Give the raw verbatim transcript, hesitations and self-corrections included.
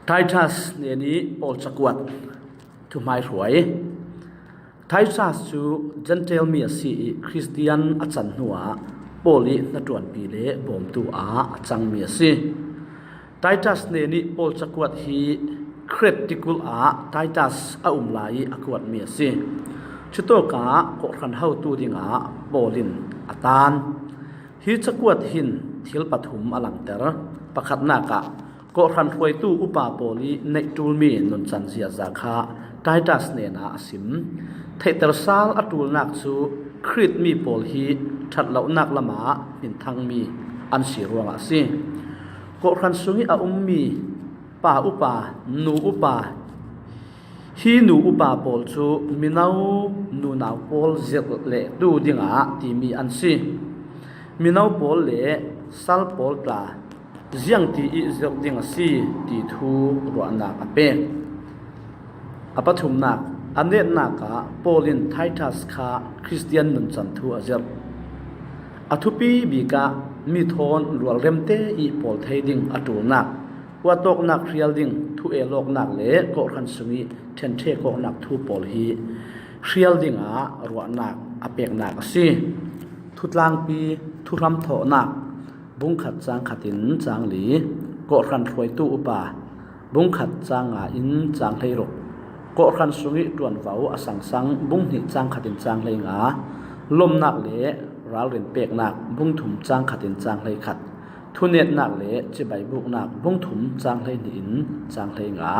Titus neni Paul cakuat. Thuhmaihruai. Titus cu Gentile mi a si i Khristian a can hnuah Paul i hnaṭuanpi le bawmtu ah a cangmi a si. Titus neni Paul cakuat hi Kret tikulh ah Titus a um lai i a kuatmi a si. Cutawkah kawhhran hotu dingah Paul in a taan. Hi cakuat hin thil pathum a langter. Pakhatnak ah, kawhhran hruaitu upa pawl i neih ṭulmi nuncan ziaza kha Titus hnenah a sim. Theihter sal a ṭulnak cu Krit mi pawl hi ṭhat lonak lamah hminthangmi an si ruangah a si. Kawhhran sungih a ummi pa upa, nu upa, hi nu upa pawl cu mino nunau pawl zirh lehtu dingah timi an si. Mino pawl le sal pawl tla ziangti i zirh ding a si ti thu ruahnak a pek. A pathumnak, a netnak ah Paul in Titus kha Khristian nuncan thu a zirh. A thupi bik ah mi thawn rualremte i pawl thei ding a ṭulnak, huatawknak hrial ding thu el awknak le kawhhran sungih ṭhenṭhek awknak thu pawl hi hrial dingah ruahnak a peknak a si. Thutlangpi, thuhramthawhnak, bungkhat cangkhat in cangli, kawhhran hruaitu upa, bungkhat cangnga in canghlei ruk, kawhhran sungih ṭuanvo a sangsang, bunghnih cangkhat in canghlei nga, lomnak le ralrin peknak, bungthum cangkhat in canghlei khat, thunetnak le cibai buknak, bungthum canghlei hnih in canghlei nga.